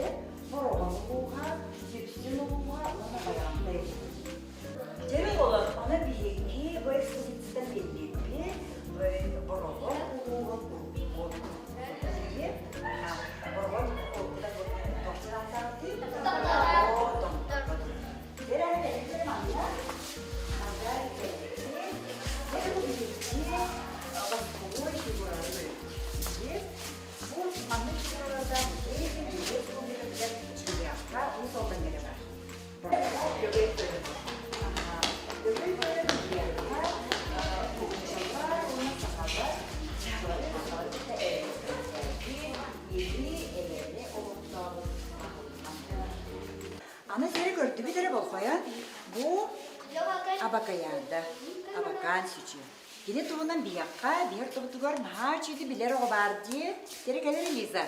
Дьэ, Бороҕон улууһа, Дүпсүн улууһа уонна Байаҕантай улууһа. Дьэ, ону биһиги бу экспозицияттан биллибиппит Бороҕон улууһун урукку Бороҕон уруккута туох Аны сири көрдүбүт эрэ болҕойон бу Абакаяада, Абакаан сүчү. Кини туһунан биһиэхэ, биһир тобутугар наһаа үчүгэй билэр оҕо баар дии. Кэрэ кэлэр Лиза.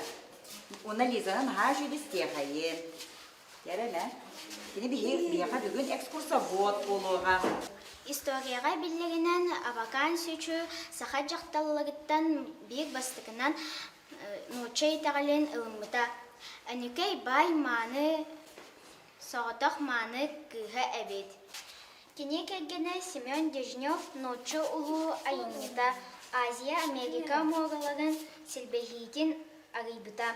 Уонна Лизаны наһаа үчүгэй истиэхэйин. Кэрэ Кини биһиэхэ бүгүн экскурсовод буолуоҕа. Историяҕа биллэринэн Абакаан сүчү саха дьахталларыттан биир бастакынан нуучча итэҕэлин ылыммыта. Өнүкэй баай мааны соҕотох мааны кыыһа эбит. Кини кэргэнэ Семен Дежнев нуучча улуу айымньыта Азия Америка муораларын силбэһиитин арыйбыта.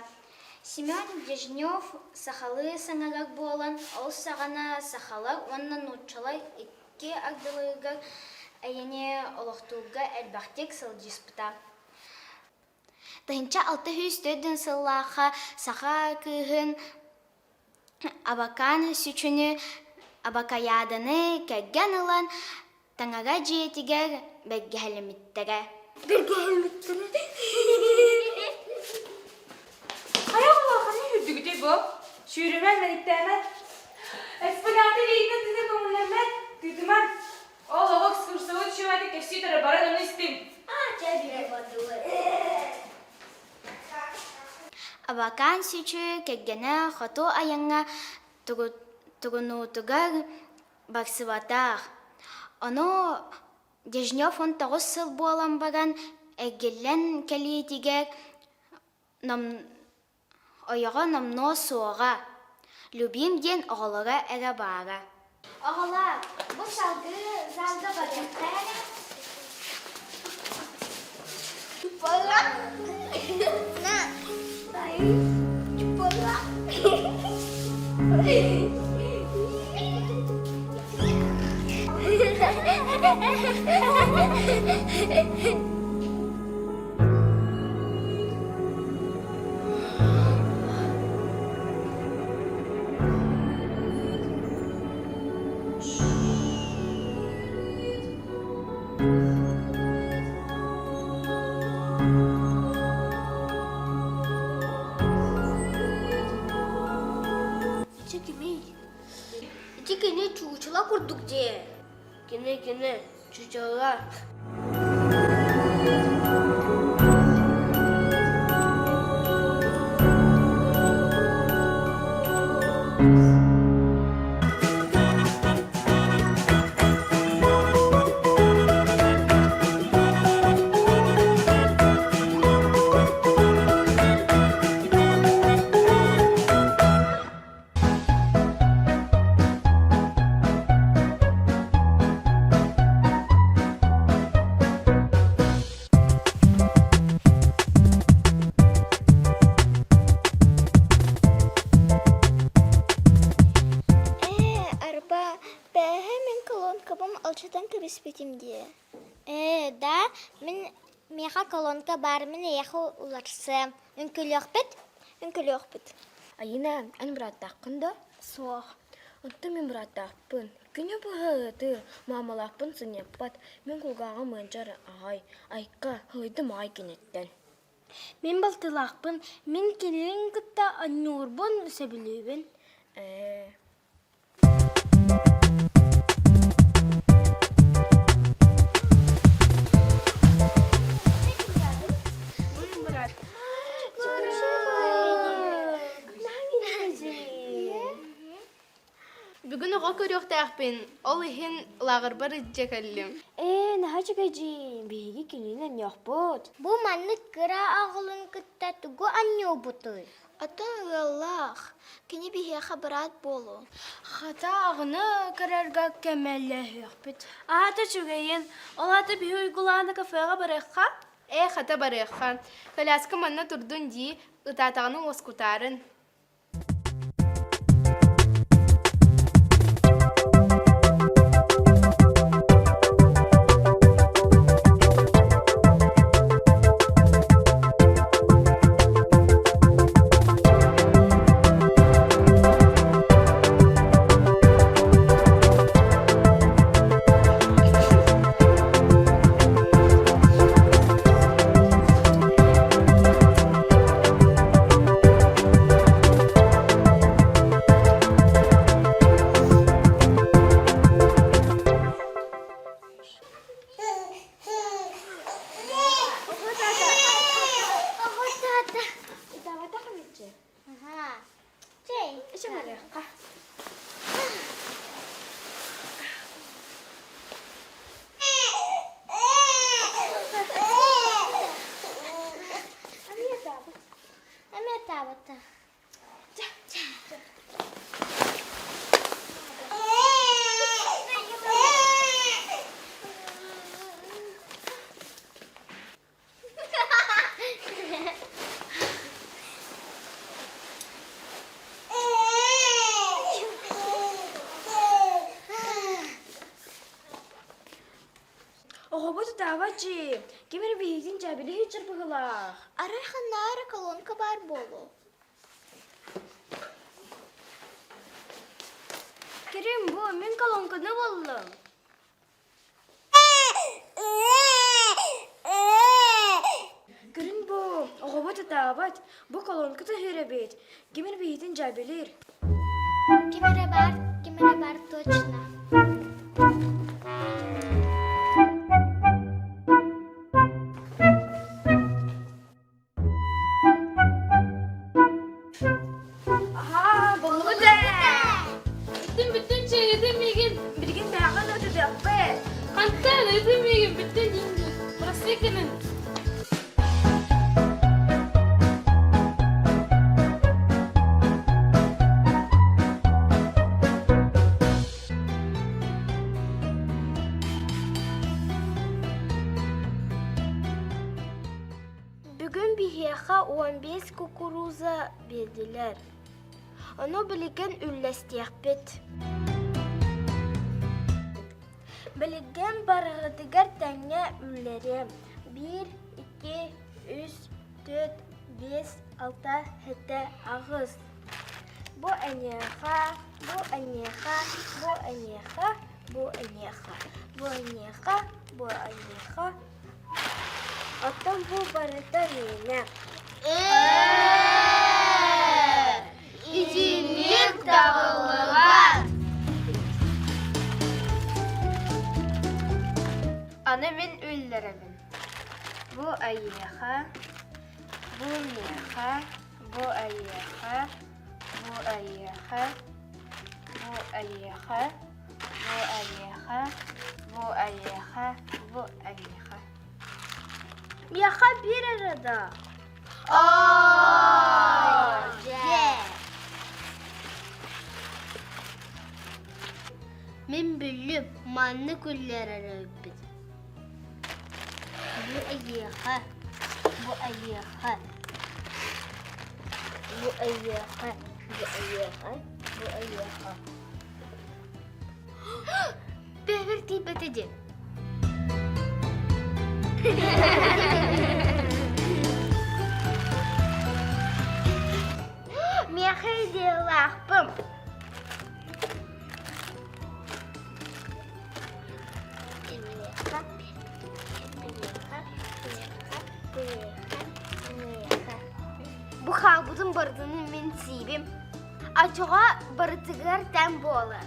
Семен Дежнев сахалыы саҥарар буолан, ол саҕана сахалар уонна нууччалар икки ардыларыгар эйэни олохтуурга элбэхтик сылдьыспыта. 1604 сыллаахха саха кыыһын Абакан Сүчүнү Абакайааданы кэргэн ылан таҥара дьиэтигэр бэргэһэлэммиттэрэ. Бэргэһэлэммиттэрэ. Хайа улаханы үрдүгүтүй бу? Сүүрүмэн, мэниктээмэн. Экспонаты илиитинэн тыта көҥүллэммэт, тыытыман. Ол оҕо экскурсовод үчүгэйдик кэпсии турар, баран ону истиҥ. Абакан Сүчү кэргэнэ хоту айаҥҥа тугунуутугар барсыбатах. Ону Дежнев 19 сыл буолан баран эргиллэн кэлиитигэр Ойоҕо номнуо суоҕа, Любим диэн оҕолоро эрэ баара. Оҕолоор, бу салгыы залга барыахха эрэ. Ити кимий? Ити кини чуучула курдук дии. Кини кини чучула. Ээ, арба, бээһэ мин колонкабын алдьатан кэбиспитим дии. Ээ, да, мин миэхэ колонка баар, мин эйиэхэ уларсыам. Үҥкүлүөхпүт? Үҥкүлүөхпүт. Айыына, эн бырааттааххын да? Суох. Оттон мин бырааттаахпын. Күнү быһа ыытыы, маамалаахпын сынньаппат. Мин кулгааҕым ыалдьар аҕай. Айка, һыйдым аҕай киниттэн. Мин балтылаахпын. Мин кинилин кытта оонньуурбун сөбүлүүбүн. Ээ, Бүгүн оҕо көрүөхтээхпин, ол иһин лааҕырбар илдьэ кэллим. Ээ, наһаа үчүгэй дьиэ, биһиги кинини анньыахпыт. Бу маннык кыра оҕолун кытта тугу анньуубутуй? Атын ыаллаах. буолбатах. Кини биһиэхэ быраат буолуо. Хата аҕыны көрөргө көмөлөһүөхпүт. Аата үчүгэйин. Ол аата биһи Уйгулаана кафеҕа барыахха? Ээ, хата барыахха. Коляска манна турдун дии, ытаатаҕына уоскутаарын. Оҕобут ытаабат дии, ким эрэ биһигин дьээбэлии сылдьар быһыылаах. Арай ханна эрэ колонка баар буолуо. Керим, бу мин колонканы буллум. Көрүн бу, оҕобут ытаабат, бу колонка таһыыр эбит, ким эрэ биһигин дьээбэлиир. Ким эрэ баар, ким эрэ баар точно. Аһаа, буллубут ээ! Бүттүм, бүттүм, чэйдэтин миигин. Билигин бэҕэҕин ытытыахпыт. Хантан ыытын миигин, бүттүн диин Прости гынын. Бүгүн биһиэхэ 15 кукуруза биэрдилэр. Ону билигин үллэстиэхпит. Билигин барыгытыгар тэҥҥэ үллэриэм. Биир, икки, үс, түөрт, биэс, алта, сэттэ, аҕыс. Бу эйиэхэ, бу эйиэхэ, бу эйиэхэ, бу эйиэхэ, бу эйиэхэ, бу эйиэхэ, Оттон бу барыта миэнэ. Итинник табыллыбат. Аны мин үллэрэбин. Бу эйиэхэ, бу миэхэ, бу эйиэхэ, бу эйиэхэ, бу эйиэхэ, бу эйиэхэ, бу эйиэхэ, бу эйиэхэ. Миэхэ биир эрэ да. Мин бүллүм, маннык үллэрэр эбиппит. Бу эйиэхэ, бу эйиэхэ, бу эйиэхэ, бу эйиэхэ, бу эйиэхэ. Бэбэр тиийбэтэ дии. Миэхэ идеялаахпын. Бу хаалбытын барытын мин сиибим. Очоҕо барытыгар тэҥ буолар.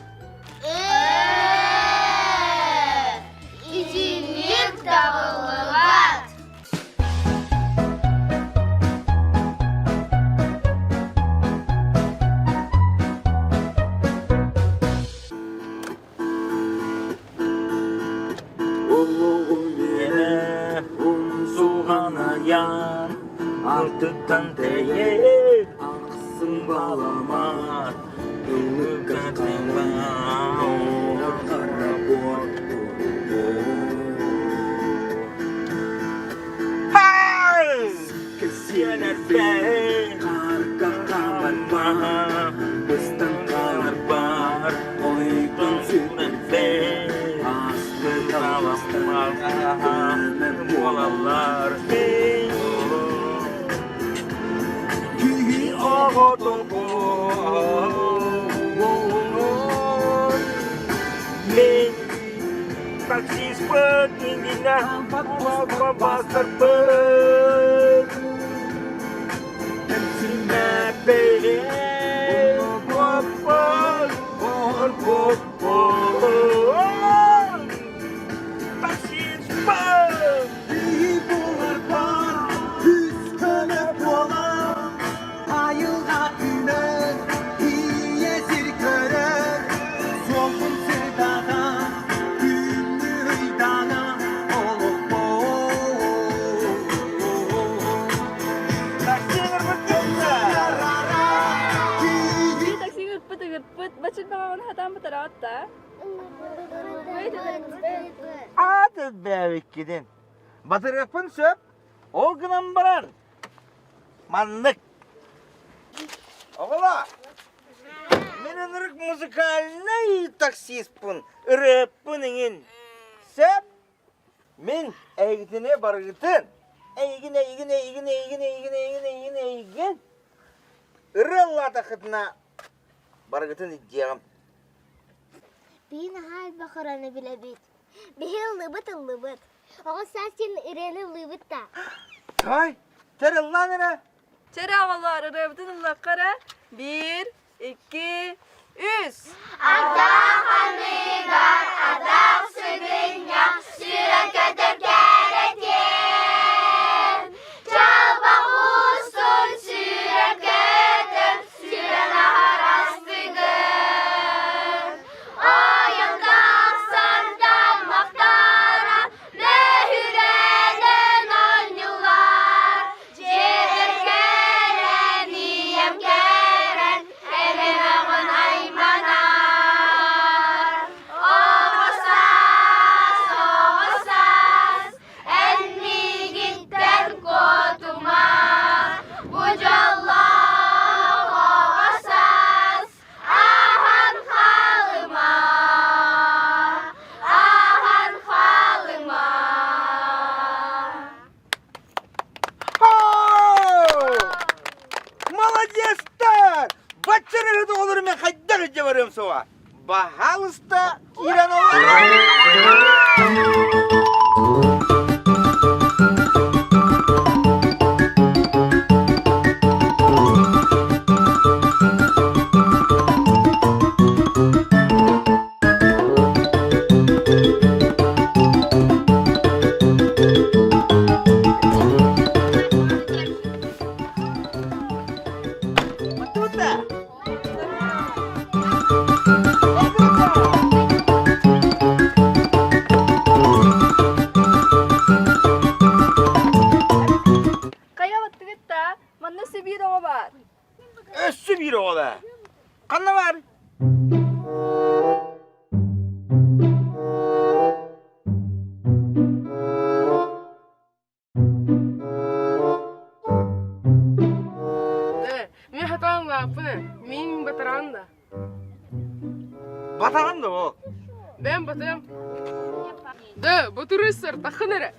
Итинник табыллыбат. Улугум миэнэ умсулҕанайан, артыттан тэйэн ахсын. Баламат ыллыкка хаамар хара буор Кэсиэнэрбэр хаарга хаамарбар быстан хааларбар ойбон сүтэрбэр ааспыт аластар көмөр буолаллар Киһи оҕото Мин таксиспыт иннинэ бастарбыт Таксиспыт Буоларбар үс көнө буолан айылҕа түмэр, ийэ сир көрөр, суолгун сырдатан, күндү ыйдана олохпор. Такси ыгырпыт ыгырпыт, бачыр баҕаҕын хатаан батараҕыт да? Аат бээбиккитин. Батырыахпын сөп, ол гынан баран маннык. Оҕолор, мин ынырык музыкальнай таксиспын, ырыаппын иҥин. Сөп, мин эйигитини барыгытын, эйигин, эйигин, эйигин, эйигин, эйигин, эйигин, эйигин, эйигин ырыаллаатаххытына барыгытын илдьиэҕим. Биһи наһаа элбэх ырыаны билэбит. Биһи ыллыыбыт ыллыыбыт. Оҕо саас диэн ырыаны ыллыыбыт да. Ай, тэр ыллаан эрэ. Чэрэ оҕолоор, ырыабытын ыллахха эрэ. Биир, икки, үс. Ардах аныгар атах сыгынньах сүрэн көтөр кэрэтиэн Чалбах устун сүүрэн көтөр сүрэн аһарастыгын Ойон тахсан таммахтара мөһүрэнэн оонньуулар Дьиэбэр кэлэн ийэм кэрэн эбэм өҕүн айманар Оҕо саас, оҕо саас, эн миигиттэн куотума, бу дьоллоох оҕо саас ааһан хаалыма, ааһан хаалыма. Молодецтар! Баччарыһыт оҕолору мен хайдах илдьэ барыам суоҕа. Баһаалыста киирэн Хайа баттыгыт да, манна өссө биир оҕо баар. Өссө биир оҕо баар. Ханна баар? Мин хатаан лааппын, мин батараан да. Батараан да ол. Бэм батыам. Да, батырыссар, тахын эрэ.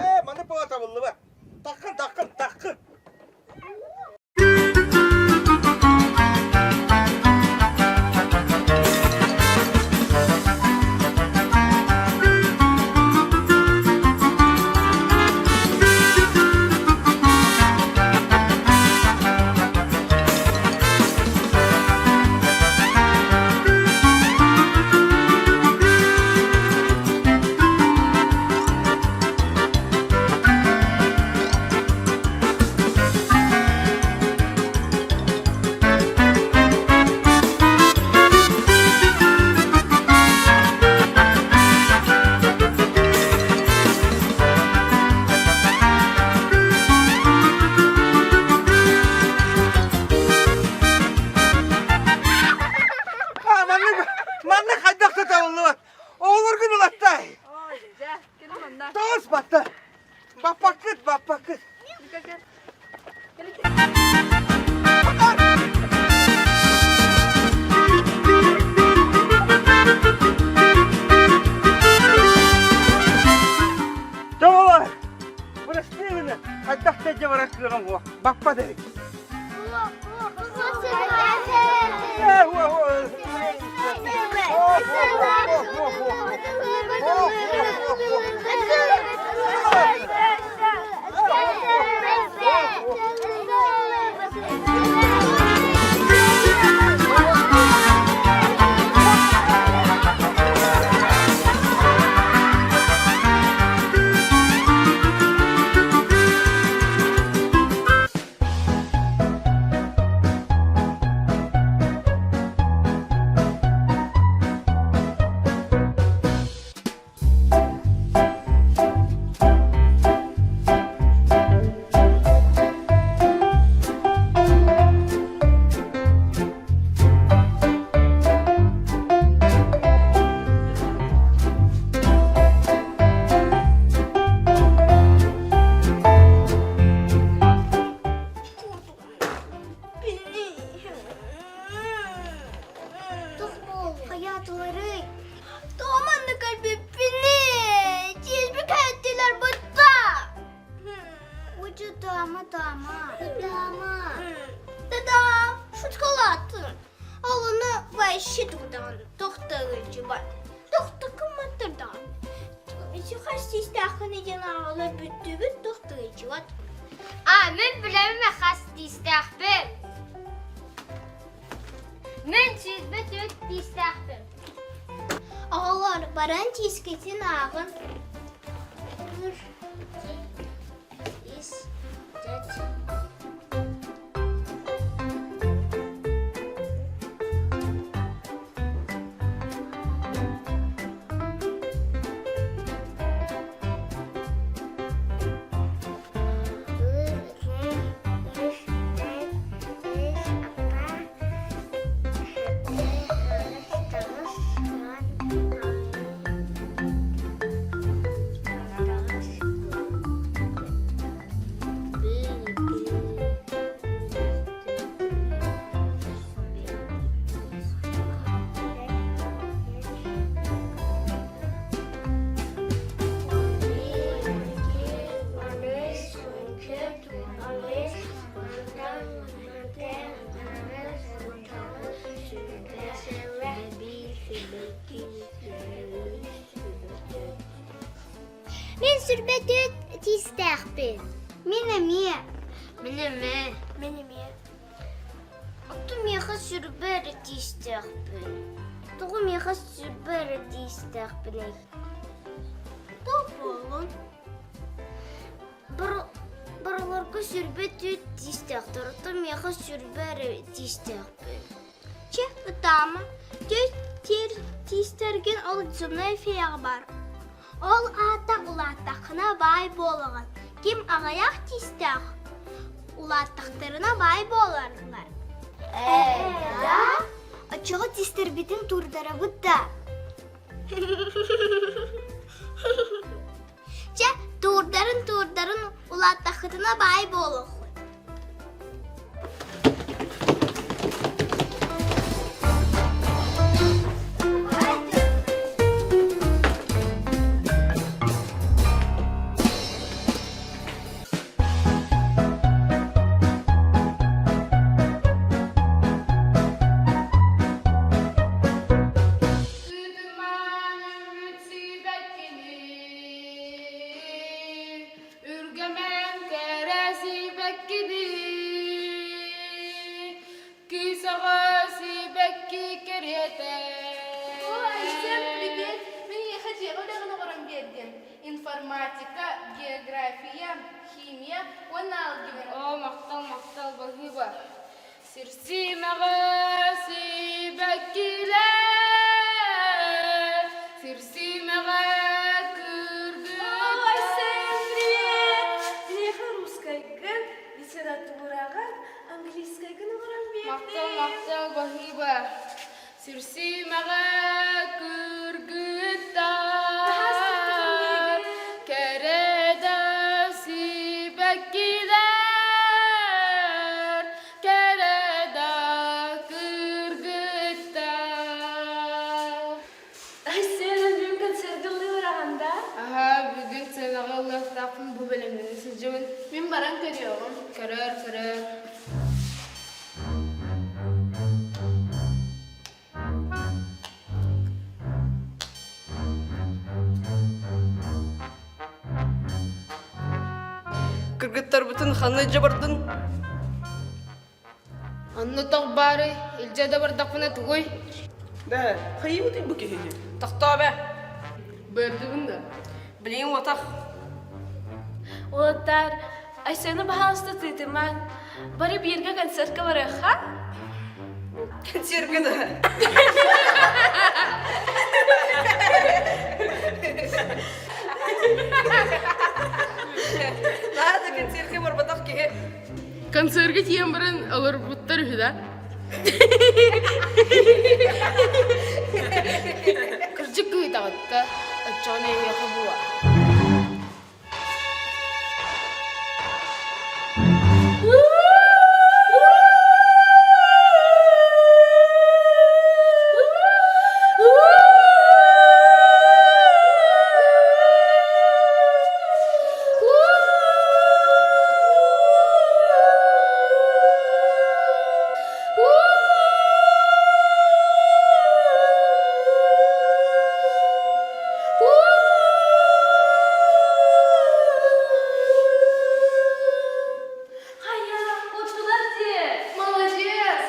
Ээ, маны була табыллыбат. Таххын, таххын, таххын. Манна хайдах да табыллыбат. Оҕолоргун ылаттай. Тоҕус батта. Баппаккыт, баппаккыт. Тоҕолор, бырастыы гына, хайдах да дьэ барар кыаҕым суох. Баппат эбит. Хайаатыларый? Тоҕо манна кэлбиппиний? Тиэспик хэттилэр бытта. Учутама тама, тама. Та-дам! Шуткалаатын. Ол ону вообще тугудаҕын тохтоочубат. Тохтокуматтырдаҕын. Хас тиистээххин диэн аҕалар бүттүбүт тохтоочубат. А, мин билэбин хас тиистээхпин. Мин 24 тиистээхпин. Оҕолор, баран тиискитин ааҕын. Ис, Мин сүрбэтүт тиистээхпин. Мин эмиэ. Мин эмиэ. Мин эмиэ. Оттон миэхэ сүрбэ эрэ тиистээхпин. Тоҕо миэхэ сүрбэ эрэ тиистээхпиний? Тоҕо буоллун? Барыларга сүрбэ түүт тиистээхтэр, оттон миэхэ сүрбэ эрэ тиистээхпин. Чэ, ытаама. Түс тиэр тиистэргин ол зубная феяҕа бар. Ол аата улааттаххына баай буолаҕын. Ким аҕыйах тиистээх, улааттахтарына баай буолаллар. Ээ, да? Оччоҕо тиистэрбитин туурдарабыт да? Чэ, туурдарын-туурдарын улааттаххытына баай буолуоххут. Тыытымаан өлбүт сибэккини, Үргэмэн кэрэ сибэккини, Кыыс оҕо сибэкки кэриэтэ. Ой, всем привет! Мин эйиэхэ дьиэҕэ үлэҕин оҥорон биэрдим. Информатика, география, химия уонна алгебра. О, махтал, махтал, баһыыба. Сирсимэҕэ сибэккилэр, сирсимэҕэ кыргыттар. Ой, всем привет! Миэхэ русскайгын, литератураҕын, английскайгын оҥорон биэрдим. Махтал, махтал, баһыыба. Сирсимэҕэ. Айсена бүгүн концерт ыллыыр да? Аһа, бүгүн сценаҕа ыллыахтаахпын бу бэлэмнэнэ сылдьабын. Мин баран көрүөҕүм. Көрөөр, көрөөр. Кыргыттарбытын ханна илдьэ бардын? Онно тоҕ баарый, илдьэ да бардахпына тугуй? Да, хайыбытый бу киһини? Тохтоо бэ. Бардыбын да. Билигин уотах. Уолаттар, Айсены баһаалыста тыытымаҥ. Бары бииргэ концертка барыахха? Концертка да. Наада концертка барбатах киһи. Концерга тиийэн баран олорбуттар үһү да? Кырдьык кыһытаҕытта, оччоҕуна эйиэхэ буо. Хайа, куттулар дии. Молодец!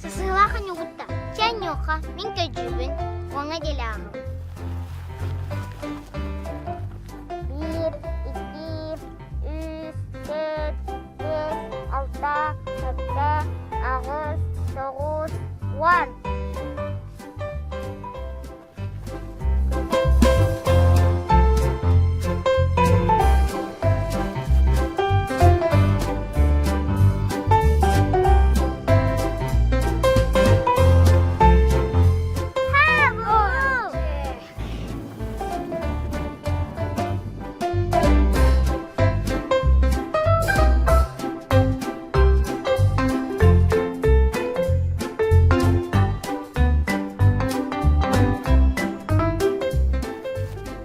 Сысыылаах анньугутта, чэ анньуохха, мин көрдүүбүн, уоҥа диэлээҕим. Биир, икки, үс, түөрт, биэс, алта, сэттэ, аҕыс, тоҕус, уон.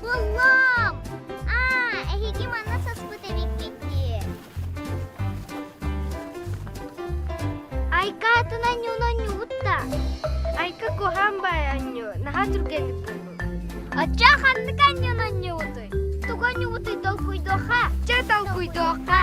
Буллум! Аа, эһиги манна саспыт эбиккит дии. Айка атын анньууну анньуубут да. Айка куһаан баай анньуу, наһаа түргэнник буллум. Оччо ханнык анньууну анньуубутуй? Тугу анньуубутуй толкуйдуохха? Чэ толкуйдуохха.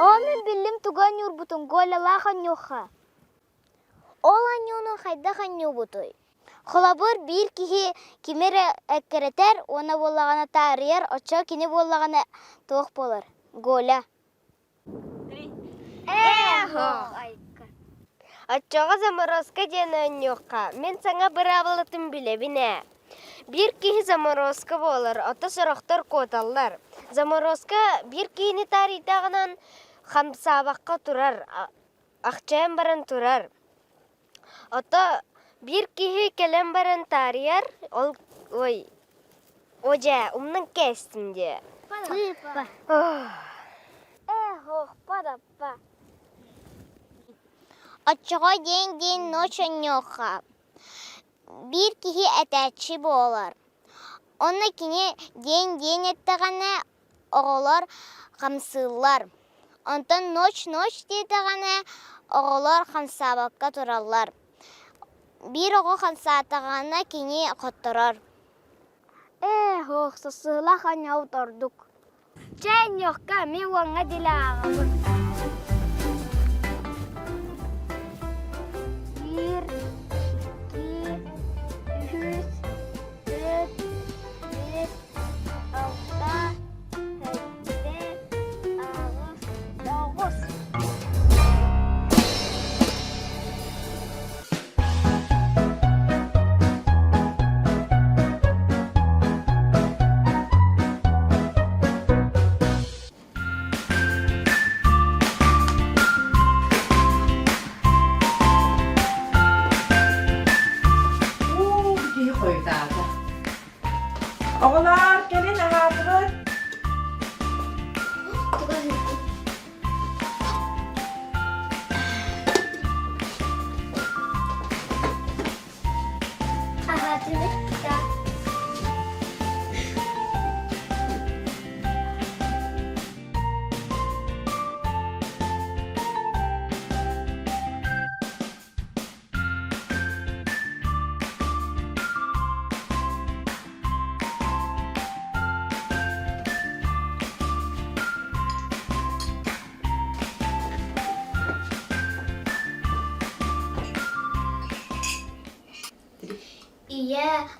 Оо, мин биллим тугу анньуурбутун, Голялаах анньуохха. Ол анньууну хайдах анньуубутуй? Холобур, биир киһи кими эрэ эккирэтэр уонна буоллаҕына таарыйар, оччо кини буоллаҕына туох буолар? Голя. Оччоҕо заморозка диэн оонньуохха, мин саҥа быраабылатын билэбин ээ. Биир киһи заморозка буолар, ото сорохтор куоталлар. Заморозка биир киһини таарыйдаҕынан хамсаабакка турар, ахчайан баран турар. Ото биир киһи кэлэн баран таарыйар, ол ой, о дьэ, умнан кээстим диэ. Па. Оччоҕо диэн-диэн ночь онньуохха биир киһи этээччи буолар. Онно кини диэн-диэн эттэҕинэ оҕолор хамсыыллар. Онтон ночь-ночь диэтэҕинэ оҕолор хамсаабакка тураллар. Биир оҕо хамсаатаҕына кини хотторор. Ээ, һуох, сысыылаах анньаут ордук. Чэ, ньуохка, мин уоҥҥа дилэ ааҕабын.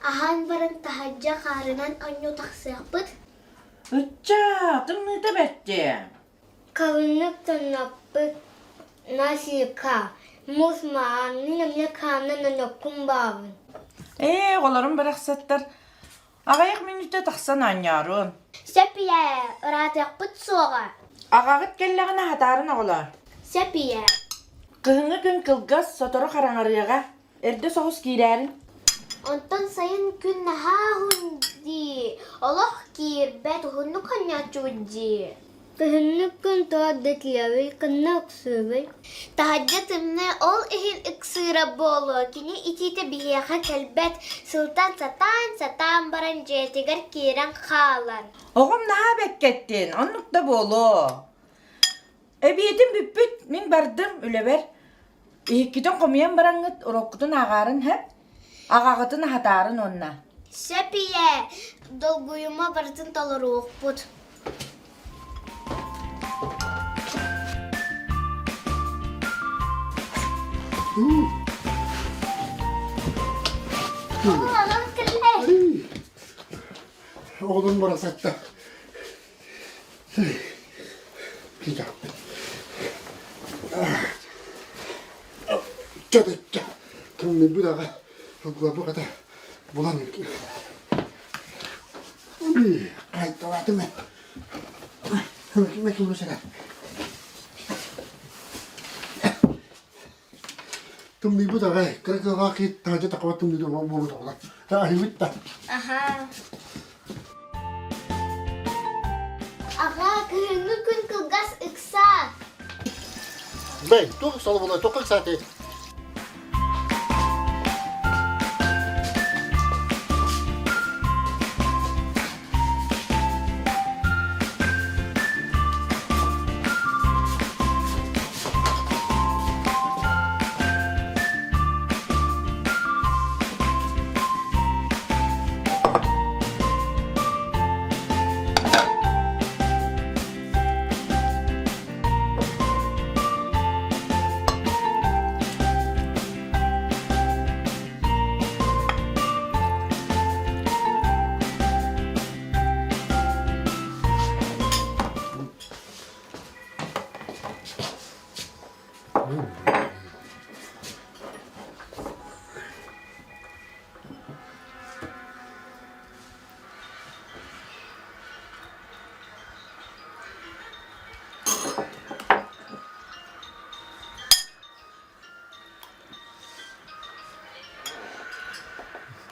аһаан баран таһырдьа хаарынан оонньуу тахсыахпыт. Ычча, тымныыта бэрт Калыннык тонноппут Насика, муус мааннын эмиэ хаанан онноккун баабын. Ээ, оҕолорум барахсаттар аҕыйах мүнүүтэ тахсан оонньооруон. Сөп ийээ, ыраатыахпыт суоҕа. Аҕаҕыт кэллэҕинэ аһатаарын оҕолоор. Сөп ийээ. Кыһыҥҥы күн кылгас, сотору хараҥарыаҕа. Эрдэ соҕус киирээрин. Онтон сайын күн наһаа уһун дии, олох киирбэт, уһуннук хонньооччубут дии. Кыһынны күн тоҕо да тиийэбий, ханна ыксыыбый? Таһырдьа тымныы ол иһин ыксыыра буолуо, кини итиитэ биһиэхэ кэлбэт, сылтан сатаан-сатаан баран дьиэтигэр киирэн хаалар. Оҕом наһаа бэккэттин, оннук да буолуо. Эбиэтим бүппүт, мин бардым үлэбэр. Иһиккитин хомуйан бараҥҥыт уроккутун ааҕаарын һэ? Аҕаҕытын аһатаарын уонна. Сөп ийээ, долгуйума барытын толоруохпут. Оҕолорум барахсаттар. Ча тымныйбыт аҕа ылгыларбыт хата булан хайталаатым Тымныйбыт аҕай кыра кыаҕаах киһи таһырдьа таххабат тымныыта буолбут оҕолор аһыыбыт да Аха. Аҕа, кыһыҥҥы күн кылгас ыксаа. Бэй, туох ыксала буолла, туохха ыксаатый?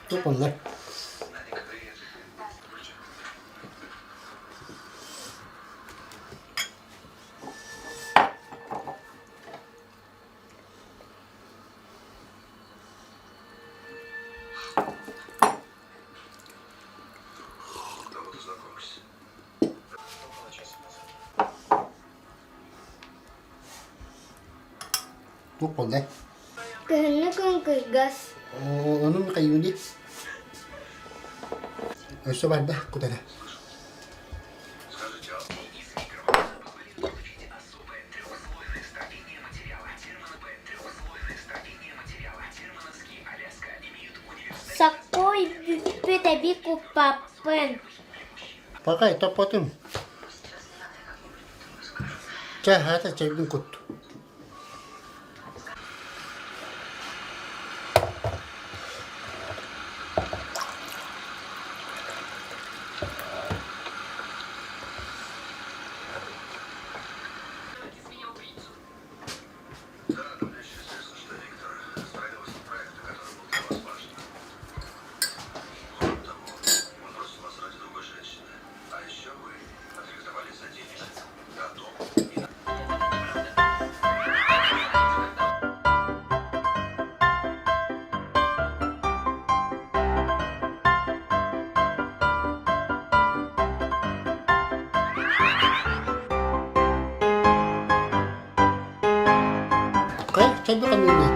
Тупаллар. Туох буолла? Кыһыҥҥы күн кылгас. Онун хайыыный? Өссө барда кутара. Соккуой бүппүт эбии куппаппын. Пакай топпотум. Чэ, хаата чэйбин кут. Хайа, чайбы ханныгын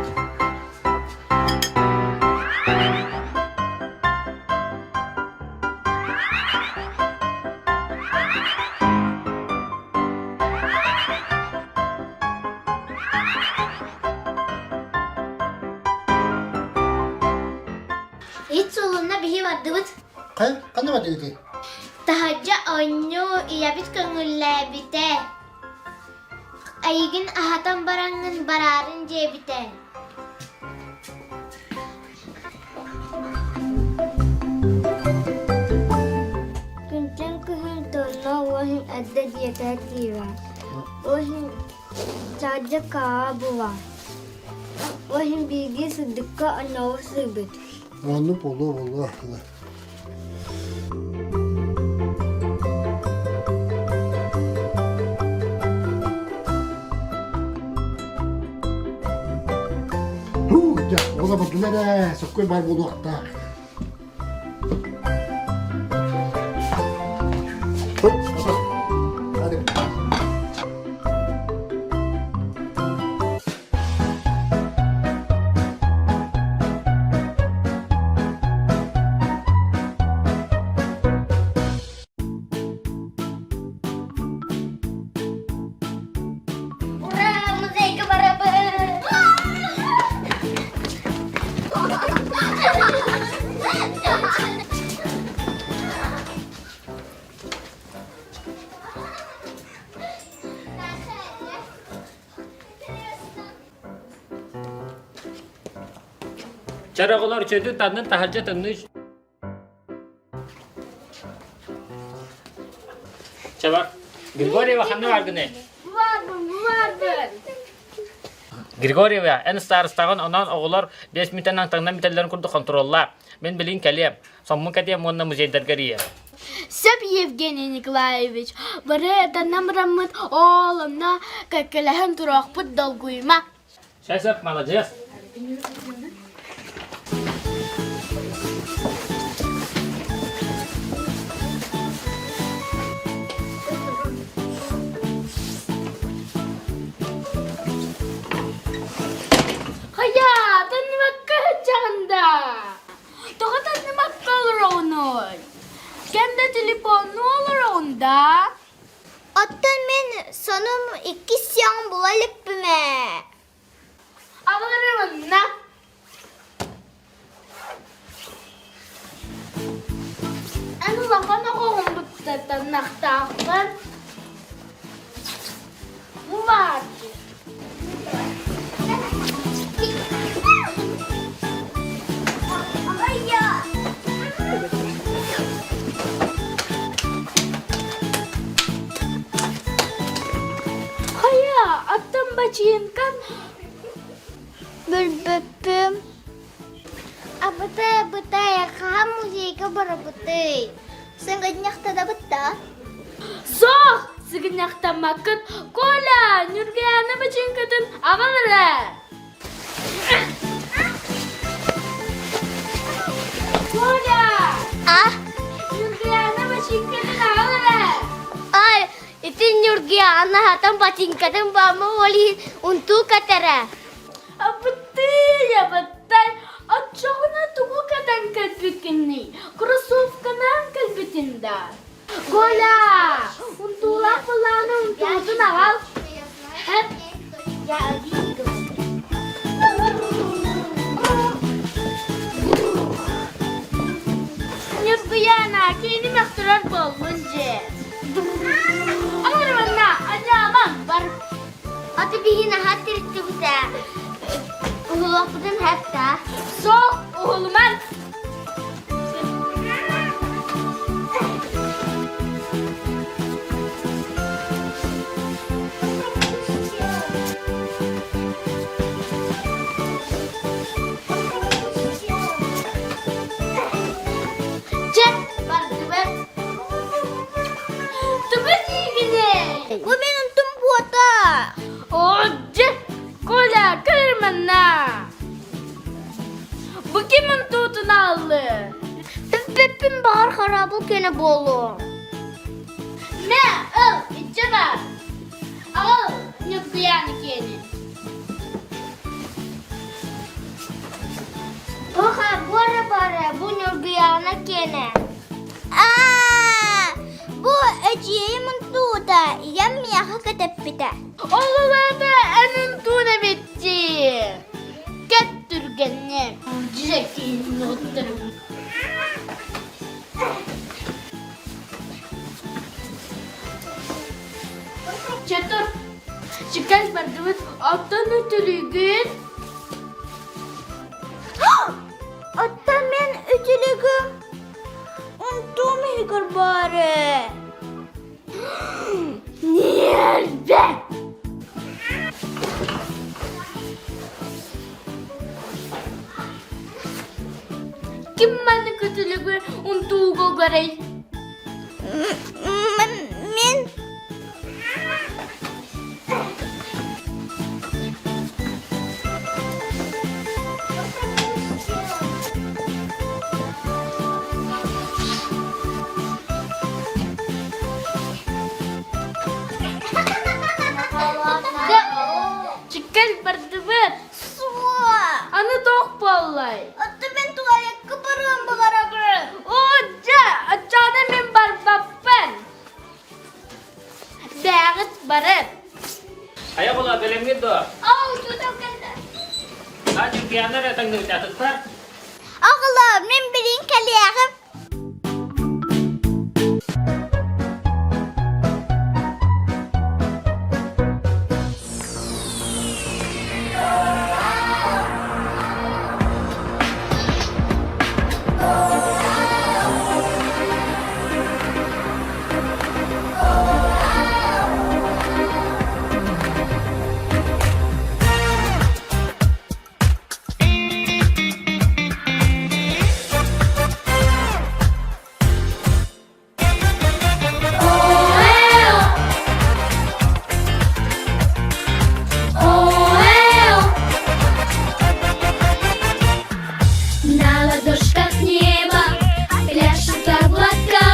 Ит солуна биһи бардыбыт. Хайа, ханна бардыгытый? Таһырдьа оонньуу ийэбит көҥүллээбитэ. Эйигин аһатан бараҥҥын бараарын диэбитэ. Күнтэн күһүн тонна уоһун эрдэ диэтэ тиирэ. Уоһун чаадьа каа була. Уоһун биирги сырдыкка онноҕу сыйбыт. Оннук буолуо буолуо. Дьэ, оҕо бардылар ээ, соккой баар буолуохтаах. Ура, музейга барабын! Чэр оҕолор үчүгэйдик таннын таһырдьа тымныы Чабар, Григорьева ханна бааргыный? Баарбын, баарбын. Григорьева, эн старостаҕын онон оҕолор 5 мүнүүтэнэн таҥнан бүтэллэрин курдук хонтуруоллаа. Мин билигин кэлиэм. Соммун кэтиэм уонна музейдарга эрийиэм. Сөп, Евгений Николаевич. Бары таннан бараммыт, ол онно кэккэлэһэн туруохпут долгуйума. Сөп, сөп, маладьыас. Хайа, танныбакка сылдьаҕын да? Тоҕо танныбакка олороҕунуй? Кэм да телефоннуу олороҕун да? Оттон мин сонум иккис сиэҕин була иликпин ээ. Аҕаларым онно. Эн улахан оҕоҕун буттатаннахтаахпын. Бу баар дии. Хайа, аттан бачыынкан Билбэппин. Абытай, абытай, хаһан музейга барабытый? Сыгынньахтанабыт да? Суох, сыгынньахтаммаккын. Коля, Ньургуйаана бачыыҥкатын аҕал эрэ. Коля! А? Ньургуйаана бачыыҥкатын аҕал эрэ. Ай, ити Ньургуйаана хатан бачыыҥкатын баама ол иһин унтуу кэтэрэ. Абытый, абытай, оччоҕуна тугу кэтэн кэлбиккиний? Кроссовканан кэлбитин да? Коля, унтуулаах былааны унтуутун аҕал. Хэп. Ньургуйаана, кииним өхтөрөр буоллун дьэ. Амарманна, аньааман бар. Аты биһин аһа тиртибитэ. Уһулуохпутун хэпта. Суох, уһулуман. Чэ, бардыбыт. Тугу диигиний? Бу мин унтум буота. О, дьэ, Коля, көр манна. Бу ким унтуутун ааллы? Пиппин баҕар хараабыл көнө буолуо. Мэ, ыл, иччэ бар. Аҕал, Ньургуйааны киэни. Бу бара бара, бу Ньургуйаана киэнэ. Аа, бу эдьиийим унтуута, ийэм миэхэ кэтэппитэ. Ол улаата эн унтуун эбит дии. Кэт түргэнник. Дьэ, киһини оттарым. Бардыбыт, оттон үтүлүгүн? Оттон мин үтүлүгүм унтуум иһигэр баар ээ. Ньиэрбэ! Ким маннык үтүлүгү унтууга угарай? Мин Чиккэл бардыбыт. Суох. Аны туох буоллай? Оттон мин туалекка барыам баҕарабын. Оо, дьэ, оччоҕуна мин барбаппын. Бэҕит бары. Хайа була бэлэмҥит дуо? Оо, учуутал кэллэ. А, Дьүккүйээннэр эрэ таҥныбыт атыттар. Оҕолоор, мин билин кэлиэҕим. На ладошках небо пляшут облака,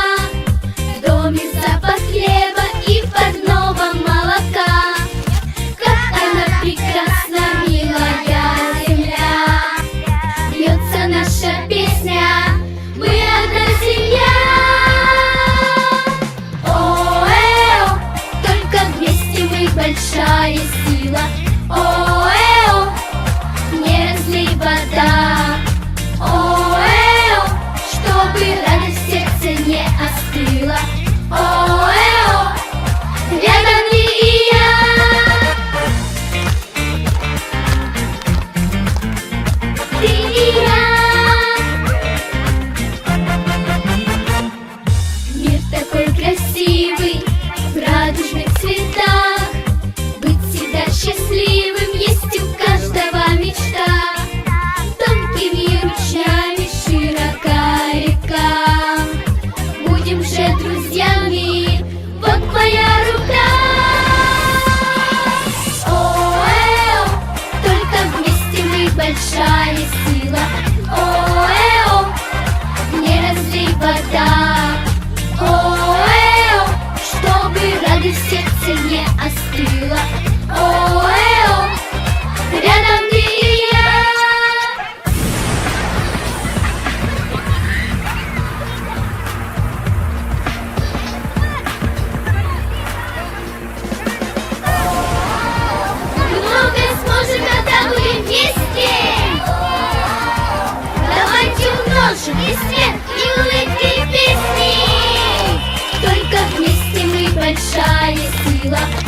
В доме запах хлеба и парного молока. Как она прекрасна, милая земля! Льется наша песня, мы одна семья. О-э-о, только вместе мы большая сила. О-э-о, не разлей вода. О-э-о, чтобы радость в сердце не остыла. О-э-о, рядом ты и я. Ты и я. Мир такой красивый, в радужных цветах. Быть всегда счастливым есть у каждого мечта. Тонкими ручьями широка река. Будем же друзьями, вот моя рука. О-э-о, только вместе мы большая сила. О-э-о, не разлей вода. О-э-о, чтобы радость в сердце не остыла. О-э-о, рядом ты и я. Мы многое сможем, когда будем вместе. Давайте умножим и свет, и улыбки, и песни. Только вместе мы большая сила.